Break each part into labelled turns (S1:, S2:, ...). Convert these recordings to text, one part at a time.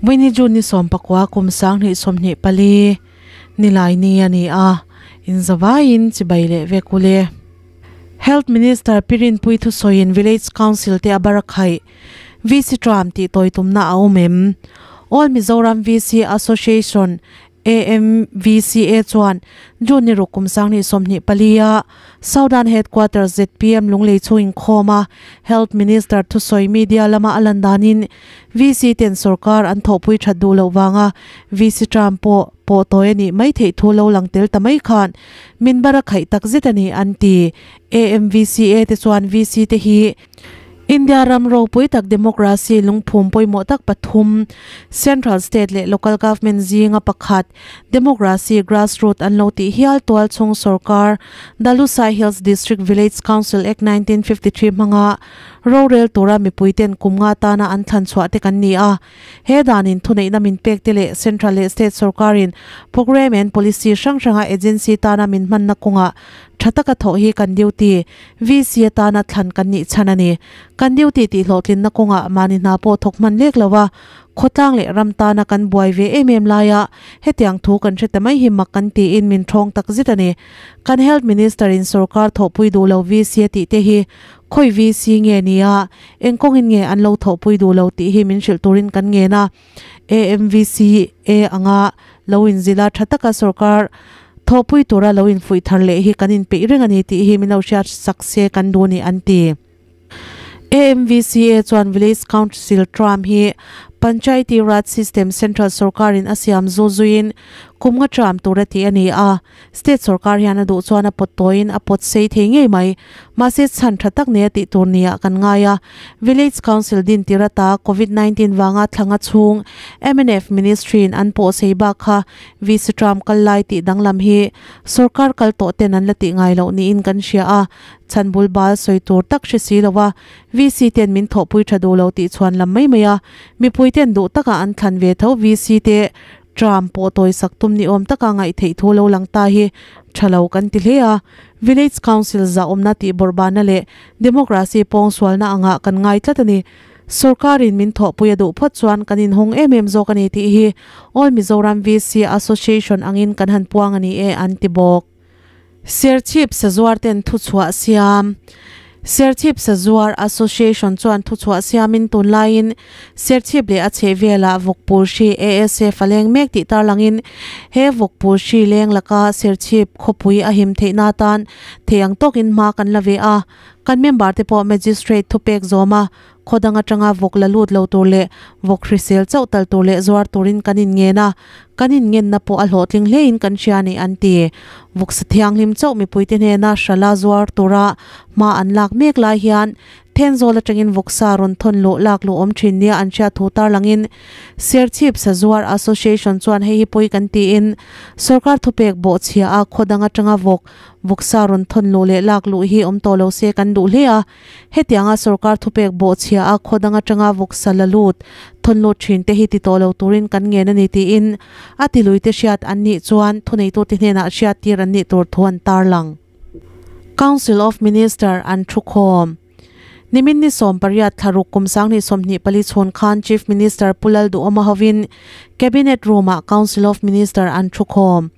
S1: Vawiini June ni 19 kum 2024 nilai ni a ni a, inzavaiin chibai leh vek ule. Health Minister Pi Rinpui thusawiin Village Council te a barakhaih VC Tram tih tawi tumna a awm em? All Mizoram VC Association, AMVCA, chuan June ni ruk kum 2024 a Southern Headquarters zpm Lunglei chu inkhawm a, Health Minister thusawi media lama a lan danin VC ten sorkar an thawhpui that duh loh vanga VC term pawh pawh tawi a nih mai theih thu lo lang tel ta mai khan min bar a khaih tak zet a ni an ti. AMVCA te chuan VC te hi India ram ropui tak democracy lungphum pawimawh tak pathum, Central, State leh Local Government zinga pakhat, Democracy grassroot an lo tih hial tual chung sorkar Dalusai Hills District Village Council Act 1953 hmanga rorel tura mipuiten kum nga tana an thlan chhuah te kan ni a. He danin thuneihna min pek te leh Central leh State sorkarin Programme and Policy hrang hranga agency tana min hmanna kawngah tha taka thawh hi kan duty, VC atana thlan kan nih chhan a ni. Kan duty tih hlawhtlinna kawngah mahni hna pawh thawk hman lek lo a, khawtlang leh ram tana kan buai ve em em laia hetiang thu kan hre ta mai hi mak kan tiin min thawng tak zet a ni. Kan Health Minister in sorkar thawhpui duh lo VC a tih te hi khawi VC nge nia, eng kawngin nge an lo thawhpui duh lo tih hi min hrilh turin kan ngen a. AMVCA anga lo inzila tha taka sorkar thawhpui tura lo infuih thar leh hi kan inpeih reng a ni tih hi min lo hriat sak se kan duh a ni an ti. AMVCA chuan Village Council Tram hi Panchayati Raj System Central sorkarin a siam zu zuiin kum nga tram tur a tih a ni a. State sorkar hian a duh chuan a pawt tawiin a pawt sei thei ngei mai. Mahse chhan tha tak nei a tih tur nia kan ngai a. Village Council din tir ata Covid 19 vanga thlanga chhung mnf Ministry in an pawh sei bak kha VC tram kal lai tih danglam hi sorkar kal tawh ten an la tih ngai loh niin kan hria a. Chhan bul bal sawi tur tak hre si lo a, VC ten min thawhpui tha duh lo tih chhuan lam mai mai a. Mipui ten duh taka an thlan ve tho VC te Tram pawh tawi sak tum ni awm taka ngaih theih thu lo lang ta hi tha lo kan ti hle a. Village Council zahawmna tih bawrhbana leh democracy pawngsualna angah kan ngai tlat a ni. Sorkarin min thawhpui a duh phawt chuan kan inhawng em em zawk a ni tih hi All Mizoram VC Association angin kan han puang a ni e an ti bawk. Serchhip Sazuar ten thuchhuah siam. Serchhip Sazuar Association chuan thuchhuah siamin tunlaiin Serchhip leh a chhehvelah vawkpur hri ASF a leng mek tih tarlangin he vawkpur hri leng laka Serchhip khawpui a him theihna atan thei ang tawkin hma kan la ve a. Kan member te pawh Magistrate thupek zawma Khaw dang atanga vawk la lut lo tur leh vawk hrisel chauh tal tur leh zuar turin kan inngen a, kan inngenna pawh a hlawhtling hlein kan hria a ni an ti. Vawksa thianghlim chauh mipuite hnena hrala zuar tura hma an lak mek lai hian Thenzawl atangin vawksa rawn thawn luh lak luh awm thin nia an hriat thu tarlangin Serchhip Sazuar Association chuan hei hi pawi kan tiin sorkar thupek bawhchhia a khaw dang atanga vawk vawksa rawn thawn luh leh lak luh hi awm tawh lo se kan duh hle a. Hetianga sorkar thupek bawhchhia a khaw dang atanga vawksa la lut, thawn lut thin te hi ti tawh lo turin kan ngen a ni tiin a tiluite hriat an nih chuan thuneitute hnenah hriat tir an nih tur thu an tarlang. Council of Minister an thukhawm. Nimin ni 18 thlaruk kum 2024 chhun khan Chief Minister Pu Lalduhawma hovin Cabinet Room-ah Council of Minister an thukhawm.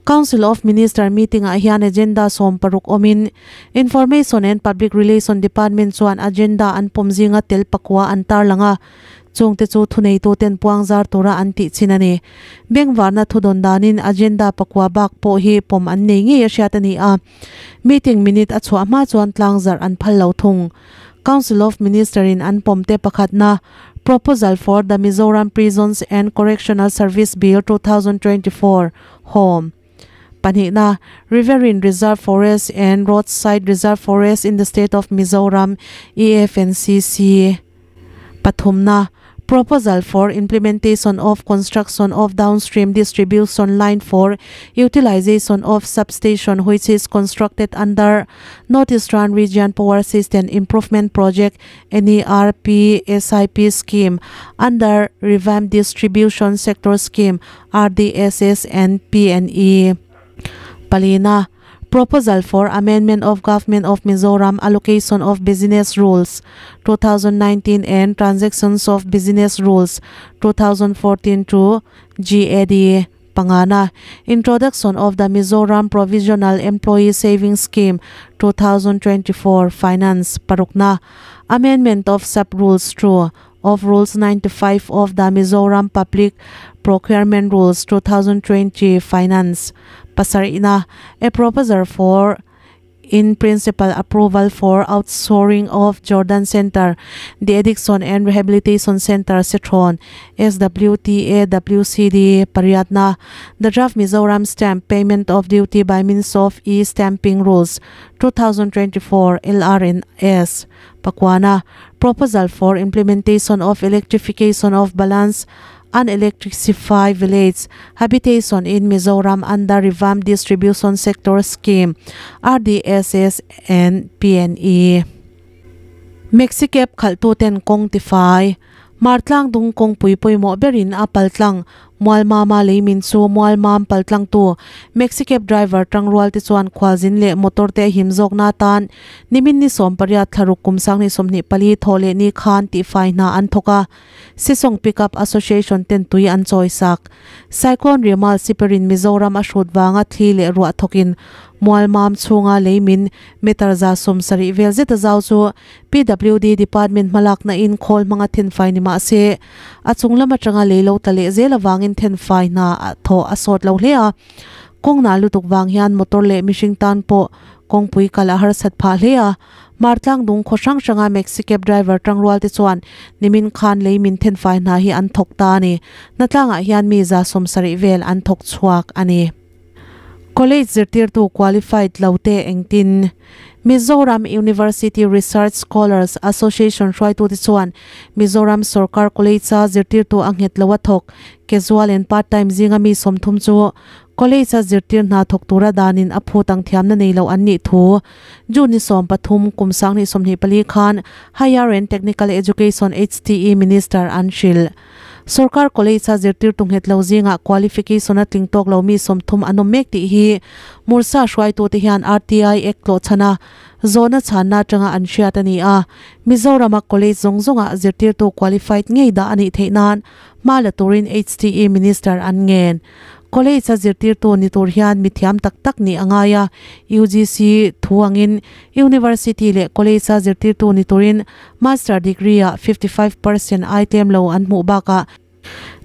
S1: Council of Minister meeting-ah hian agenda 16 awmin Information and Public Relation Department chuan agenda an pawm zinga tel pakua an tarlang a, chungte chu thuneituten puangzar tura an tih chin a ni. Bengvarna thudawn danin agenda pakua bak pawh hi pawm an nei ngei a hriat a ni a, meeting minute a chhuah hma chuan tlangzarh an phal lo thung. Council of Minister-in an pawmte pakhatna Proposal for the Mizoram Prisons and Correctional Service Bill 2024, Home. Pahnihna, Riverine Reserve Forest and Roadside Reserve Forest in the State of Mizoram, EFNCC. Pathumna, Proposal for Implementation of Construction of Downstream Distribution Line for Utilization of Substation which is constructed under North Eastern Region Power System Improvement Project, NERP-SIP Scheme, under Revamped Distribution Sector Scheme, RDSS and PNE. Palina, Proposal for Amendment of Government of Mizoram Allocation of Business Rules, 2019 and Transactions of Business Rules, 2014 to GAD. Pangana, Introduction of the Mizoram Provisional Employee Savings Scheme, 2024 Finance. Parukna, Amendment of Sub-Rules 2 of Rules 95 of the Mizoram Public Procurement Rules, 2020 Finance. Pasarihna, A proposal for in principle approval for outsourcing of Jordan Center, the Addiction and Rehabilitation Center, Citron, SWTA WCD. Pariatna, the draft Mizoram Stamp Payment of Duty by means of e-stamping Rules, 2024 LRNS. Pakwana, proposal for implementation of electrification of balance unelectrified village habitation in Mizoram under Revamped Distribution Sector Scheme, RDSS and PNE. Maxi-cab khalhtuten kawng tifai. Martlang dung kawngpui pawimawh berin a paltlang Mualmama leimin chu Mualmam paltlangtu Maxi-cab driver tangrual te chuan khualzin leh motor te a him zawkna atan nimin ni 18 thlaruk kum sang ni 24 thaw leh ni khan tihfai hna an thawk a. Sisawng Pickup Association ten tui an chawi sak. Cyclone Remal siperin Mizoram a hrut vanga thli leh ruah thawkin Mualmam chhunga leimin meter 70 vel zet a zau chu PWD department hmalakna in khawl hmanga thenfai ni mah se a chung lam atanga lei lo ta leh zel avangin thenfai hna a thaw a sawt lo hle a. Kawng nal lutuk vang hian motor leh mihring tan pawh kawngpui kal a harsat phah hle a. Martlang dung khaw hrang hranga maxi cab driver tangrual te chuan nimin khan lei min thenfai hna hi an thawk ta a ni. Hnatlangah hian mi 70 vel an thawk chhuak a ni. College zirtirtu qualified lo te engtin? Mizoram University Research Scholars Association hruaitute chuan Mizoram Sorkar College-a zirtirtu a nghet lo a thawk casual and part time zinga mi 30 chu College-a zirtir hna thawk tura danin a phut ang thiamna nei lo an nih thu June ni 13 kum 2024 khan Higher and Technical Education, HTE, Minister an hrilh. Sorkar College-a zirtirtu nghet lo zingah qualification a tling tawk lo mi 30 an awm mek tih hi Mursa hruaitute hian RTI Act tlawh chhana zawhna chhanna atanga an hriat a ni a. Mizorama College zawng zawngah zirtirtu qualified ngei dah a nih theih nan hma la turin HTE Minister an ngen. College-a zirtirtu ni tur hian mithiam tak tak nih a ngai a, UGC thu angin University leh College-a zirtirtu ni turin Master degree-ah 55% ai tlem lo an hmuh bakah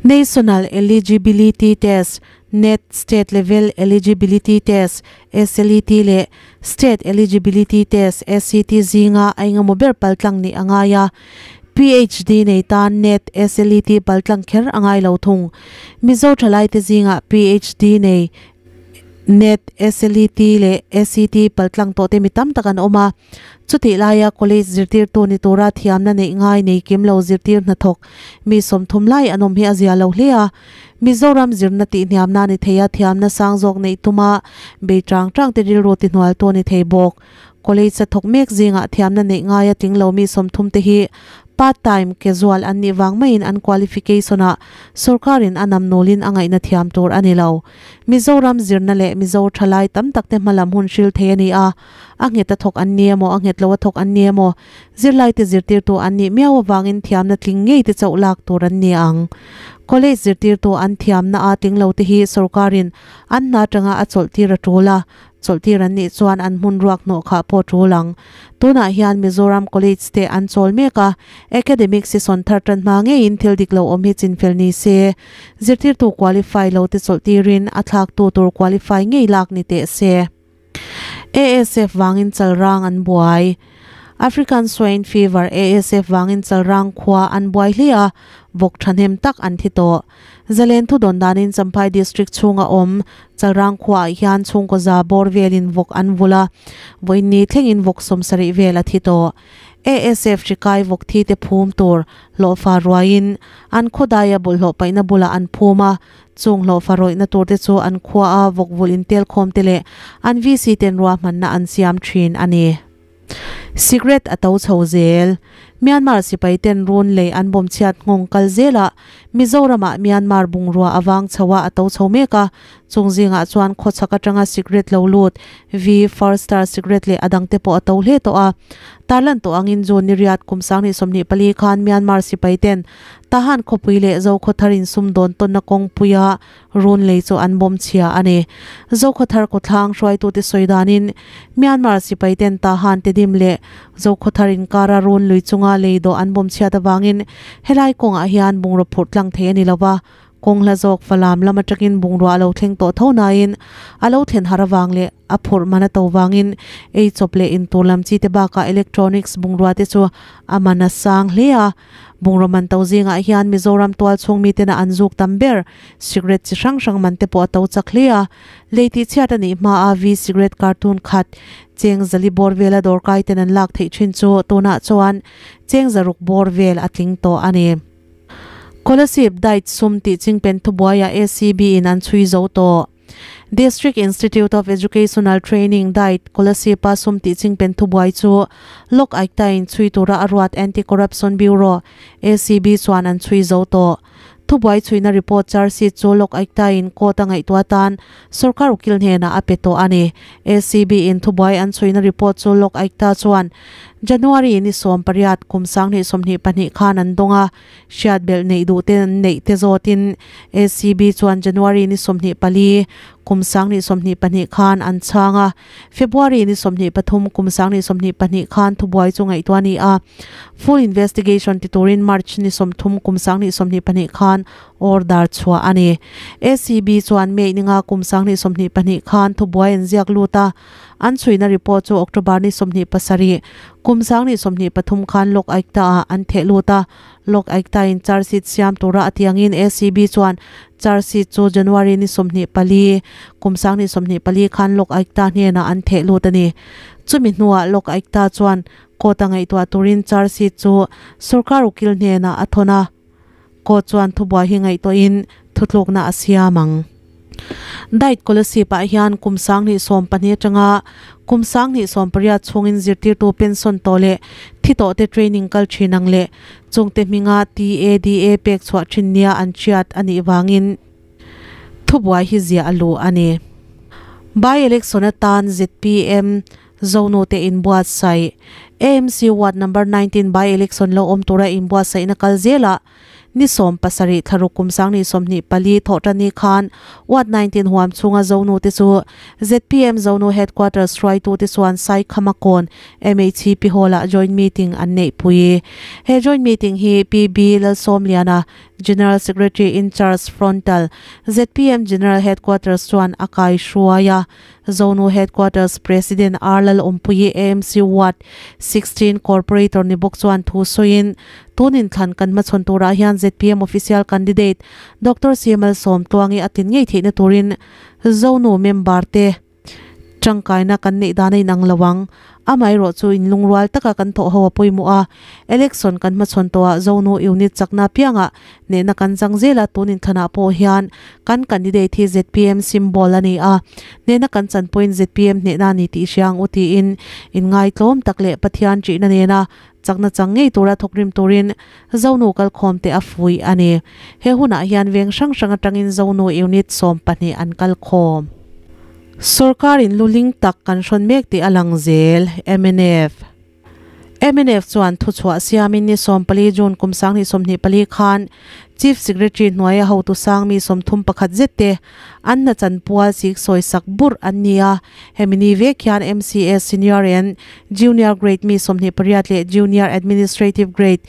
S1: National Eligibility Test, net, State Level Eligibility Test, SLET, leh State Eligibility Test, SET, zinga a engemaw ber paltlang nih a ngai a. PhD nei tan net, SLET paltlang kher a ngai lo thung. Mizo thalaite zingah PhD nei Net, SLET leh SET paltlang tawhte mi tam tak an awm a. Chutih laia college zirtirtu ni tura thiamna neih ngai nei kim lo zirtir hnathawk mi 30 lai an awm hi a zia lo hle a. Mizoram zirna tihhniamna ni thei a thiamna sang zawk neih tuma bei tang tang te rilru tihnualtu a ni thei bawk. College a thawk mek zingah thiamna neih ngaia tling lo mi 30 te hi Part time, casual, an nih vang maiin an qualification ah sorkarin a namnulin a ngaihna thiam tur a ni lo. Mizoram zirna leh Mizo thalai tam tak te hmalam hun hril thei a ni a, a nghet a thawk an ni emaw a nghet lo a thawk an ni emaw zirlaite zirtirtu an nih miau avangin thiamna tling ngei te chauh lak tur an ni ang. College zirtirtu an thiamna a tling lo te hi sorkarin an hna atanga a chawlh tir a tul a, Chawlhtir an nih chuan an hmun ruak hnawh khah pawh tul ang. Tunah hian Mizoram College te an chawl mek a, academic session thar tan hma ngeiin thil dik lo awm hi chinfel ni se. Zirtirtu qualify lo te chawlhtirin a thlaktu tur qualify ngei lak ni teh se. ASF vangin chalrang an buai. African Swine Fever, ASF, vangin chalrang khua an buai hle a, vawk thahnem tak an thi tawh. Zalen thu dawn danin Champhai District chhunga awm Chalrang khuaah hian chhungkaw za bawr velin vawk an vul a, vawiin thlengin vawk 70 vel a thi tawh. ASF hri kai vawk thi te phum tur hlawhfa ruaiin an khawdaia bawlhhlawh paihna bulah an phum a, chung hlawhfa rawihna tur te chu an khuaa vawk vulh intelkhawm te leh an VC ten ruahmanna an siam thin a ni. Cigarette a to chho zel. Myanmar sipai ten run lei an bom chhiat nghawng kal zelah Mizoramah Myanmar bungrua avang chhoa a to chho mek a, chung zingah chuan khawchhak atanga cigarette lo lut V First Star cigarette leh a dangte pawh a to hle tawh a. Tarlan tawh angin June ni riat kum 2024 khan Myanmar sipai ten Tahan khawpui leh Zokhawthar insumdawn tawnna kawngpuia Run lei chu an bawm chhia a ni. Zokhawthar khawthlang hruaitute sawi danin Myanmar sipai ten Tahan Tedim leh Zokhawthar inkara run lui chunga lei dawh an bawm chhiat avangin helai kawngah hian bungraw phurh tlang thei a ni lo va, kawng hla zawk Falam lam atangin bungrua a lo thleng tawh tho nain a lo thlen har avang leh a phurh man a to vangin ei chawp leh intur lam chi te bakah electronics bungrua te chu a man a sang hle a. Bungraw man to zingah hian Mizoram tual chhung mitena an zuk tam ber cigarette chi hrang hrang man te pawh a to chak hle a. Lei tih chhiat a nih hmaa V cigarette cartoon khat cheng zali bawr vela dawrkai ten an lak theih thin chu tunah chuan cheng zaruk bawr vel a tling tawh a ni. Kolasib diet sum tih chingpen thubuaiah ACB in an chhui zo tawh. District Institute of Educational Training, DIET, Kolasib-a sum tih chingpen thubuai chu Lok Aykta-in chhui tura a ruat Anti-Corruption Bureau, ACB, chuan an chhui zo tawh. Thubuai chhuina report charge sheet chu Lok Aykta-in court a ngaihtuah atan sorkar ukil hnenah a pe tawh a ni. ACB-in thubuai an chhuina report chu Lok Aykta chuan January ni 18, kum 2022 khan an dawng a. Hriat belh neih duh te an neih te zawtin ACB chuan January ni 24, kum 2022 khan an chhang a, February ni 23, kum 2022 khan thubuai chu ngaihtuah a ni a, full investigation ti turin March ni 30, kum 2022 khan order chhuah a ni. ACB chuan May ni nga kum 2022 khan thubuai an ziak lut a, An chhuina report chu October ni 27, kum 2023 khan Lok Aykta ah an theh lut a. Lok Aykta in charge sheet siam tura a tiangin ACB chuan charge sheet chu January ni 24, kum 2024 khan Lok Aykta hnenah an theh lut a ni. Chumi hnuah Lok Aykta chuan court a ngaihtuah turin charge sheet chu sorkar ukil hnenah a thawn a. Court chuan thubuai hi ngaihtuahin thutlukna a siam ang. Diet Kolasib-ah hian kum 2014 atanga kum 2018 chhungin zirtirtu pension tawh leh thi tawhte training kal thin ang leh chungte hminga TADA pek chhuah thin nia an hriat a nih vangin thubuai hi ziah a luh a ni. By-election atan zpm Zonu te inbuatsaih. AMC Ward Number 19 by-election lo awm tura inbuatsaihna kal zelah ni 17 thlaruk kum 2024 thawhṭani khan Ward 19 huam chhunga Zonu te chu zpm Zonu Headquarters hruaitute chuan Saikhamakawn MHP Hall-ah joint meeting an neihpui. He joint meeting hi PB Lalsawmliana, General Secretary in Charge Frontal, zpm General Headquarters chuan a kaihruai a. Zonu Headquarters President R Lalawmpuii AMC Ward 16 Corporator ni bawk chuan thu sawiin, Tun inthlan kan hmachhawn turah hian zpm Official Candidate Doctor CML Sawmtluangi a tlin ngei theihna turin Zonu member te tangkaina kan neih dan a inang lo ang. Amaherawh chu inlungrual taka kan thawh ho a pawimawh a, election kan hmachhawn tawhah Zonu unit chakna apiangah nehna kan chang zel a, tun inthlanah pawh hian kan candidate hi zpm symbol a ni a, nehna kan chan pawhin zpm hnehna a ni tih hria ang u tiin inngaitlawm tak leh Pathian ṭihna nena chakna chang ngei tura thawkrim turin Zonu kalkhawm te a fuih a ni. He hunah hian veng hrang hrang atangin Zonu unit 12 an kalkhawm. Sorkarin luling tak kan hrawn mek tih a lang zel, mnf. Mnf chuan thuchhuah siamin ni 14 June kum 2024 khan Chief Secretary hnuaia hotu sang mi 31 zet te an hna chanpual sik sawisak burh an ni a. Hemi ni vek hian MCS Senior and Junior Grade mi 28 leh Junior Administrative Grade,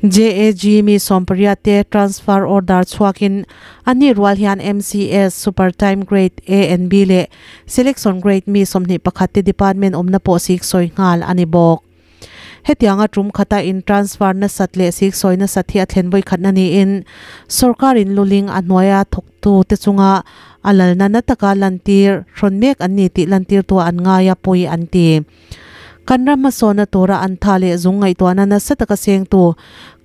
S1: JAG mi 18 te transfer order chhuakin a ni rual hian MCS Super Time Grade A and B leh Selection Grade mi 21 te department awmna pawh sik sawi nghal a ni bawk. Hetianga tum khata in transfer nasat leh sik sawi nasat hi a thlen vawi khatna niin sorkarin luling a hnuaia thawktu te chunga a lalna na taka lantir hrawn mek an ni tih lantirtu an ngai a pawi an ti. Kan ram hmasawnna tura an tha leh zung ngaihtuahna nasa taka sengtu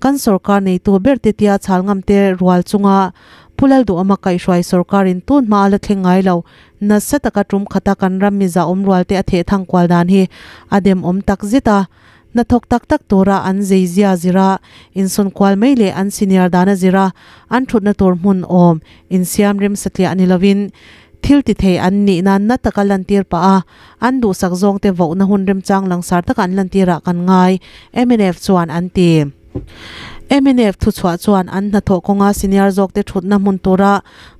S1: kan sorkar neitu ber te tia chhal ngam te rual chunga Pu Lalduhawma kaihhruai sorkarin tun hma a la thleng ngai lo nasa taka tum khata kan ram miza awm rual te a theh thang kual dan hi a dem awm tak zet a. Hnathawk tak tak tura an zeizia zira insawn kual mai leh an senior dana zira an thutna tur hmun awm insiam rem satliah ni lovin thil ti thei an nih nan na taka lantir pah a, an duhsak zawngte vohna hun remchang langsar taka an lantirah kan ngai, mnf chuan an ti. Mnf thuchhuah chuan an hnathawh kawnga senior zawkte thutna hmun tura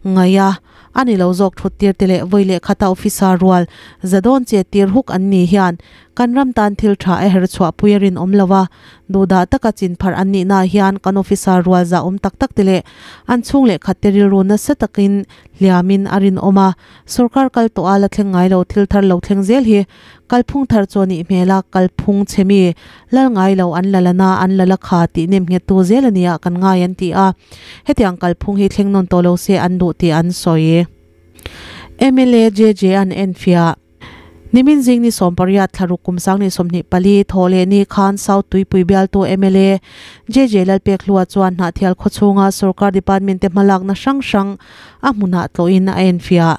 S1: ngaih a, A ni lo zawk thut tir te leh vawi leh khata officer rual za dawn che tir huk an ni hian kan ram tan thil tha a her chhuah pui a rinawm lo a, duhdah taka chin pharh an nihna ah hian kan officer rual za awm tak tak te leh an chhung leh khat te rilru nasa takin hliamin a rinawm a, sorkar kal tawh a la thleng ngai lo thil thar lo thleng zel hi Kalphung thar chu a nih hmel a, kalphung chhe mi lal ngai lo an la la na, an la la kha tih nem nghet tu zel a nia kan ngai an ti a, hetiang kalphung hi thleng nawn tawh lo se an duh tih an sawi. Mla JJ an enfiah. Nimin zing ni 18 thlaruk kum 2024 thawh leh ni khan South Tuipui bialtu mla JJ Lalpekhlua chuan Hnahthial khawchhunga sorkar department te hmalakna hrang hrang a hmunah tlawhin a enfiah.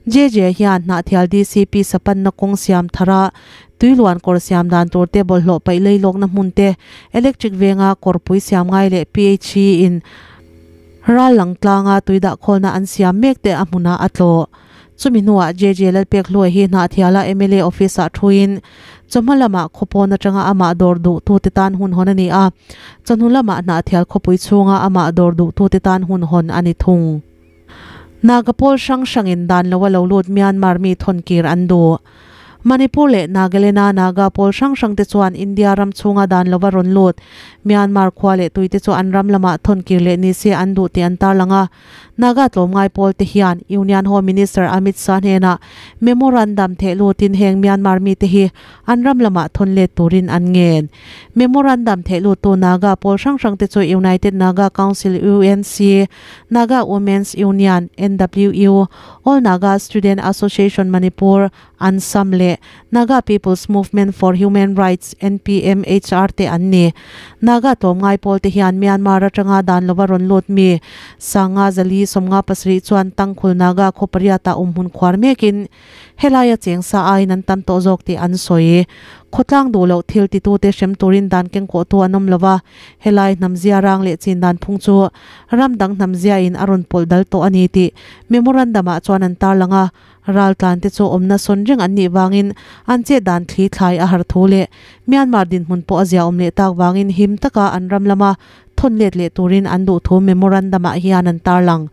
S1: JJ hian Hnahthial DCP sapanna kawng siam thara tuiluan kawr siam dan tur te, bawlhhlawh paih leilawkna hmun te, electric venga kawrpui siam ngai leh PHE in ral lang tlanga tui dahkhawlna an siam mek te a hmunah a tlawh. Chumi hnuah JJ Lalpekhluai hi Hnahthiala mla office-ah thuin chawhma lamah khawpawn atanga amah dawr duhtute tan hun hawn a ni a, chawhnu lamah Hnahthial khawpui chhunga amah dawr duhtute tan hun hawn a ni thung. Naga pawl hrang hrangin dan loa lo lut Myanmar mi thawnkir an duh. Manipur leh Nagaland-a Naga pawl hrang hrangte chuan India ram chhunga dan lova rawn lut Myanmar khua leh tuite chu an ram lamah thawnkir leh ni se an duh tih an tarlang a. Naga tlawmngai pawlte hian Union Home Minister Amit Shah hnenah memorandum theh lutin heng Myanmar mite hi an ram lamah thawn let turin an ngen. Memorandum theh luttu Naga pawl hrang hrangte chu United Naga Council, UNC, Naga Women's Union, NWU, All Naga Student Association Manipur, ANSAM, leh Naga People's Movement for Human Rights, NPMHR, te an ni. Naga tlawmngai pawl te hian Myanmar atanga dan lova rawn lut mi Sanga Zali 57 chuan Tangkhul Naga khaw pariatah awmhmun khuar mekin Helaia cheng sa aiin an tam tawh zawk tih an sawi. Khawtlang duh loh thil titute hrem turin dan kengkawhtu an awm lo va, helai hnamzia rang leh chin dan phung chu ram dang hnamziain a rawn pawlh dal tawh a ni tih memorandum-ah chuan an tarlang a. Raltlante chu awmna sawn reng an nih vangin an chet dan thli thlai a har thu leh Myanmar dinhmun pawh a ziaawm leh tak vangin him taka an ram lama thawn let leh turin an duh thu memorandum-ah hian an tarlang.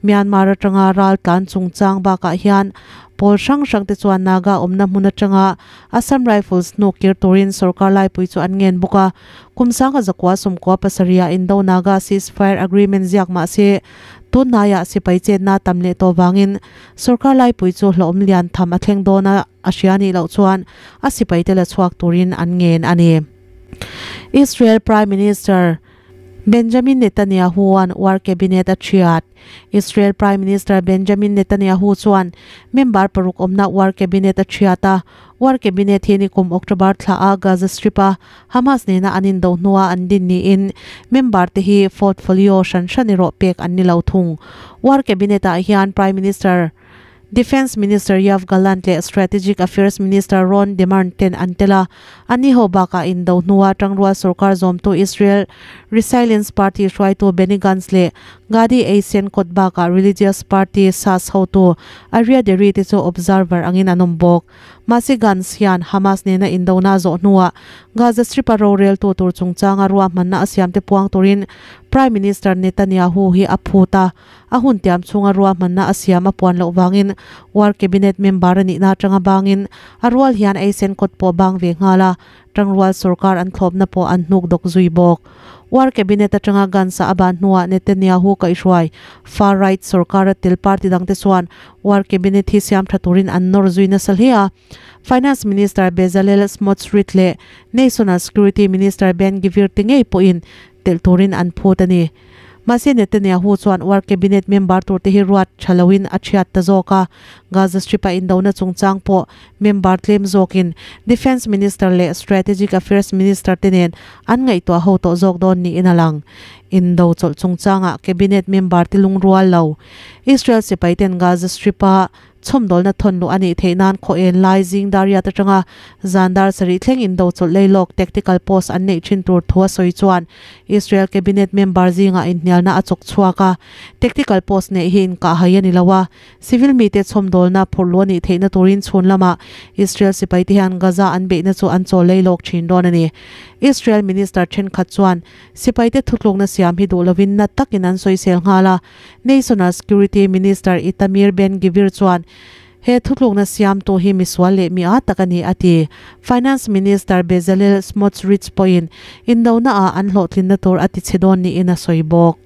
S1: Myanmar atanga raltlan chungchang bakah hian pawl hrang hrang te chuan Naga awmna hmun atanga Assam Rifles hnuk kir turin sorkar laipui chu an ngen bawk a. Kum 1997 ah Indo Naga Ceasefire Agreement ziak mah se tun hnaiah sipai chetna tam leh tawh vangin sorkar laipui chu hlawhawm lian tham a thleng dawn a a hria nih loh chuan a sipaite la chhuak turin an ngen a ni. Israel Prime Minister Benjamin Netanyahu-a'n War Cabinet a thiat. Israel Prime Minister Benjamin Netanyahu chuan member paruk awmna War Cabinet a thiat a. War Cabinet hi nikum October thla a Gaza Strip-a Hamas nena an indo hnua an din niin member te hi portfolio hran hran erawh pek an ni lo thung. War Cabinet-ah hian Prime Minister Defence Minister Yoav Gallant leh Strategic Affairs Minister Ron Dermer ten an tel a, an ni ho bakah indo hnua tangrual sorkar zawmtu Israel Resilience Party hruaitu Benny Gantz leh Gadi Eisenkot bakah religious party Shas hotu Aryeh Deri te chu observer angin an awm bawk. Mahse Gantz hian Hamas nena indona zawh hnuah Gaza Strip-a roreltu tur chungchanga ruahmanna a siamte puang turin Prime Minister Netanyahu hi a phut a. A hun tiam chhunga ruahmanna a siam a puan loh vangin War Cabinet member a nihna atanga bangin a rual hian eisen kawt pawh bang ve nghal a, tangrual sorkar an thlawpna pawh an hnuk dawk zui bawk. War Cabinet atanga Gantz-a a ban hnuah Netanyahu kaihhruai far right sorkar a tel party dangte chuan War Cabinet hi siam tha turin an nawr zui nasa hle a. Finance Minister Bezalel Smotrich leh National Security Minister Ben Gvir te ngei pawhin telh turin an phut a ni. Mahse Netanyahu chuan War Cabinet member turte hi ruat tha loin a thiat ta zawk a, Gaza Strip-a indona chungchang pawh member tlem zawkin Defence Minister leh Strategic Affairs Minister te nen an ngaihtuah ho tawh zawk dawn niin a lang. Indo chawlh chungchangah Cabinet member te lungrual lo. Israel sipaiten Gaza Strip-a. Chhawmdawlna thawn luh a nih theih nan khaw en lai zing dar riat atanga zan dar sarih thleng indo chawlh lei lawk tactical pause an neih thin tur thu a sawi chuan Israel cabinet member zingah inhnialna a chawk chhuak a. Tactical pause neih hi inkahhai a ni lo a, civil mite chhawmdawlna phurh luh a nih theihna turin chhun lamah Israel sipaite hian Gaza an beihna chu an chawl lei lawk thin dawn a ni. Israel minister thenkhat chuan sipaite thutlukna siam hi duh lovin na takin an sawisel nghal a. National Security Minister Itamir Ben-Gvir chuan he thutlukna siamtu hi misual leh mi â tak a ni a ti. Finance Minister Bezalel Smotrich pawhin indona ah an hlawhtlinna tur a tichhe dawn niin a sawi bawk.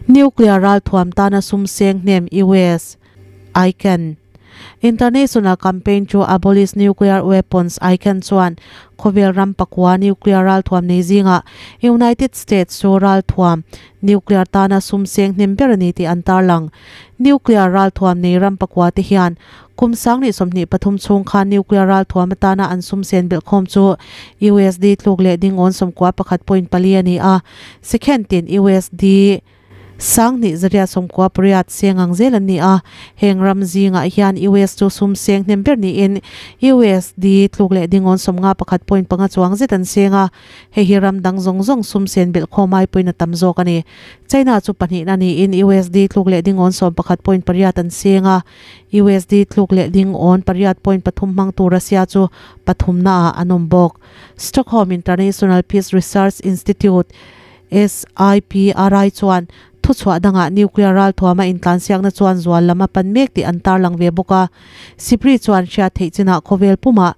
S1: Nuclear ralthuam tana sum seng hnem US, ICAN. International Campaign to Abolish Nuclear Weapons, ICAN, chuan khawvel ram pakua nuclear ralthuam nei zingah United States chu ralthuam nuclear tana sum seng hnem ber a ni tih an tarlang. Nuclear ralthuam nei ram pakua te hian kum 2023 chhung khan nuclear ralthuam atana an sum sen belhkhawm chu USD tluk leh dingawn 91.4 a ni a, second tin USD 2898 seng ang zel an ni a, heng ram zingah hian US chu sum seng hnem ber niin USD tluk leh dingawn 51.5 chuang zet an seng a, hei hi ram dang zawng zawng sum sen belhkhawm ai pawhin a tam zawk a ni. China chu pahnihna niin USD tluk leh dingawn 11.8 an seng a, USD tluk leh dingawn 8.3 hmangtu Russia chu pathumnaah an awm bawk. Stockholm International Peace Research Institute, SIPRI chuan thuchhuah dangah nuclear ralthuama intlansiakna chuan zual lam a pan mek tih an tarlang ve bawk a. SIPRI chuan hriat theih chinah khawvel pumah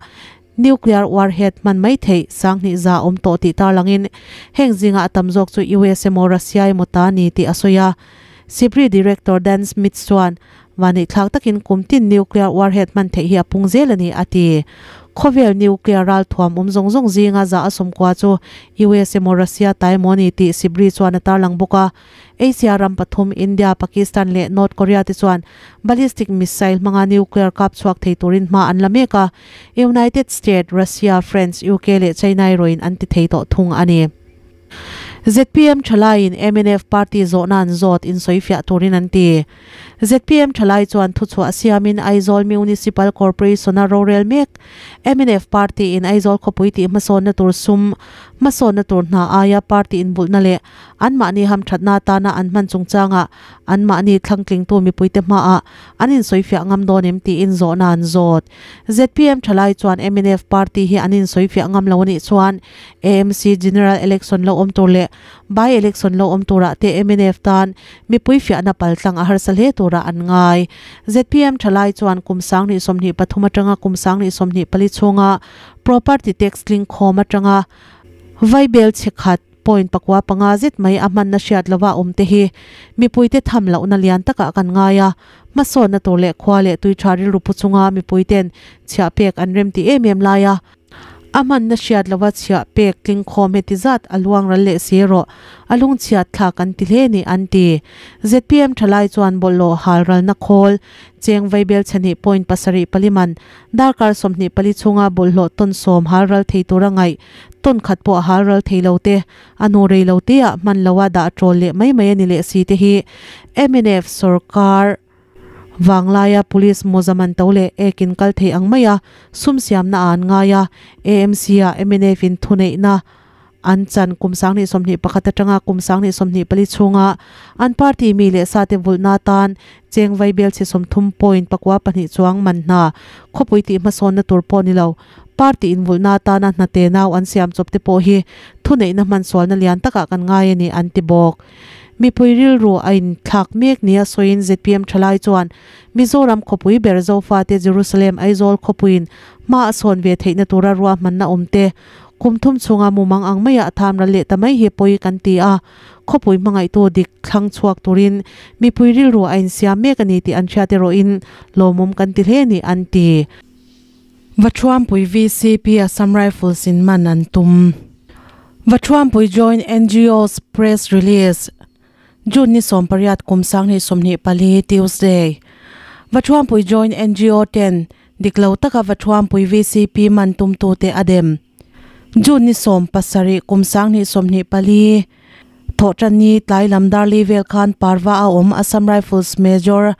S1: nuclear warhead hman mai theih 2000 awm tawh tih tarlangin heng zingah a tam zawk chu US emaw Russia emaw ta a ni tih a sawi a. SIPRI Director Dan Smith chuan Vaneihthlak takin kum tin nuclear warhead hman theih hi a pung zel a ni, a ti. Khawvel nuclear ralthuam awm zawng zawng zinga za a sawmkua chu US emaw Russia ta emaw a ni tih SIPRI chuan a tarlang bawk a. Asia ram pathum India, Pakistan leh North Korea te chuan ballistic missile hmanga nuclear kap chhuak thei turin hma an la mek a. United State, Russia, France, UK leh China erawhin an ti thei tawh thung a ni. Zpm thalaiin mnf party zawhna an zawt insawifiah turin an ti. Zpm thalai chuan thuchhuah siamin Aizawl Municipal Corporation-a rorel mek mnf party-in Aizawl khawpui tih hmasawnna tur sum hmasawnna tur hna aia party inbulhna leh anmahni hamthatna atana an hman chungchangah anmahni thlangtlingtu mipuite hmaah an insawifiah ngam dawn em tiin zawhna an zawt. Zpm thalai chuan mnf party hi an insawifiah ngam lo anih chuan AMC General Election lo awm tur leh By Election lo awm turah te mnf tan mipui fiahna paltlang a harsa hle turah an ngai. Zpm thalai chuan kum 2023 atanga kum 2024 chhunga Property Tax tling khawm atanga vaibel chhe khat point pakua panga zet mai a hmanna hriat lova awm te hi mipuite tham lohna lian takah kan ngai a, hmasawnna tur leh khua leh tui tha rilru pu chunga mipuiten chhiah pek an rem ti em em lai a. A hmanna hriat lova chhiah pek tling khawm heti zat a luang ral leh si erawh a lungchhiat thlak an ti hle ni an ti. Zpm thalai chuan bawlhhlawh hal ralna khawl cheng vaibel chhehnih point pasarih pali man darkar 24 chhunga bawlhhlawh tawn sawm hal ral thei tura ngaih tawn khat pawh hal ral thei lo te a nu rei lo te ah hman loa dah tawl leh mai mai a ni leh si te hi mnf sorkar Vanglaia Police mawza man to leh ek in kal thei ang maia sum siamna ah an ngai a, AMC ah mnf in thuneihna an chan kum 2021 atanga kum 2024 chhunga an party mi leh sate vulhna atan cheng vaibel chhe 30 point 42 chuang man hna khawpui tih hmasawnna tur pawh ni lo party in vulhna atana hna te nau an siam chawp te pawh hi thuneihna hmansualna lian takah kan ngai a ni an ti bawk. Mipui rilru a inthlak mek nia sawiin zpm thalai chuan Mizoram khawpui ber Zofate Jerusalem Aizawl khawpuiin hma a sawn ve theihna tura ruahmanna awm te kum thum chhunga mumang ang maia a tham ral leh ta mai hi pawi kan ti a, khawpui hmangaihtu dik thlang chhuak turin mipui rilru a insiam mek a ni tih an hriat erawhin lawmawm kan ti hle ni an ti. Vathuampui vcp Assam Rifles in man an tum. Vathuampui Joint NGOs Press Release, June ni 18 kum 2024 Tuesday. Vathuampui Joint NGO ten dik lo taka Vathuampui vcp man tumtute a dem. June ni 17 kum 2024 Thawhtanni tlai lam dar li vel khan Parva a awm Assam Rifles Major.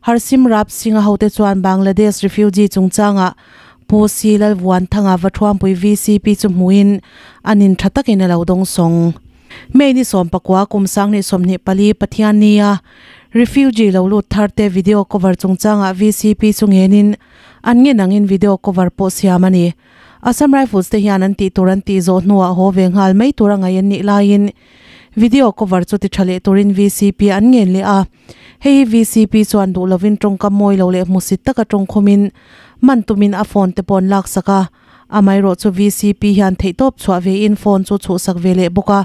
S1: Harsimrap Singh-a hote chuan Bangladesh refugee chungchanga Pu Si Lalvuanthanga Vathuampui vcp chu hmuin an in tha takin a lo dawngsawng. May ni 19 kum 2024 Pathiannia refugee lo lut tharte video cover chungchanga vcp chu ngenin an ngen angin video cover pawh siam a ni. Assam Rifles te hian an tih tur an tih zawh hnuah haw ve nghal mai tur a ngaih an nih laiin video cover chu ti tha leh turin vcp an ngen leh a. Hei hi vcp chuan duh lovin tawngkam mawi lo leh hmusit taka tawngkhumin man tumin a phone te pawh an laksak a. Amaherawhchu vcp hian theihtawp chhuah vein phone chu chhuhsak ve leh bawk a.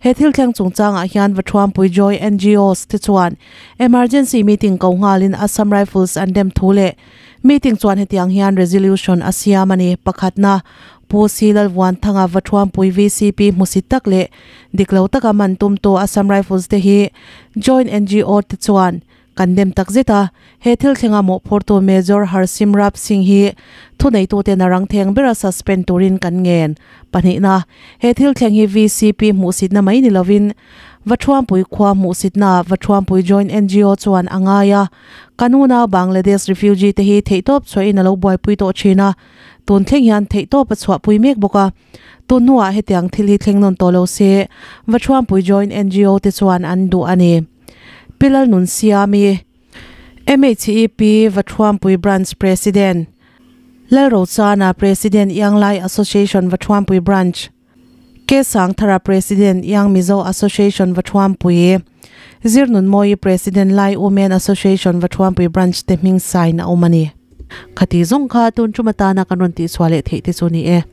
S1: He thil thleng chungchangah hian Vathuampui Joy NGOs te chuan emergency meeting ko nghalin Assam Rifles an dem thu leh meeting chuan hetiang hian resolution a siam a ni. Pakhatna, Pu Si Lalvuanthanga Vathuampui vcp hmusit tak leh dik lo taka man tumtu Assam Rifles te hi Joint NGO te chuan Kan dem tak zet a, he thil thlenga mawhphurtu Major Harsimrap Singh hi thuneituten a rang theng bera suspend turin kan ngen. Pahnihna, he thil thleng hi vcp hmuhsitna mai ni lovin Vathuampui khua hmuhsitnaah Vathuampui Joint NGO chuan a ngai a, kan unau Bangladesh refugee te hi theihtawp chhuahin a lo buaipui tawh thin a, tun thleng hian theihtawp a chhuahpui mek bawk a, tun hnuah hetiang thil hi thleng nawn tawh lo se Vathuampui Joint NGO te chuan an duh a ni. Pi Lalnunsiami, MHEP Vathuampui Branch President, Lalrochana, President Ianglai Association Vathuampui Branch, K Sangthara, President Iang Mizo Association Vathuampui, Zirnunmawii, President Lai Women Association Vathuampui Branch te hming sign a awm a ni. Khati zawng kha tun tum atana kan rawn tihchhuah leh theih te chu ni e.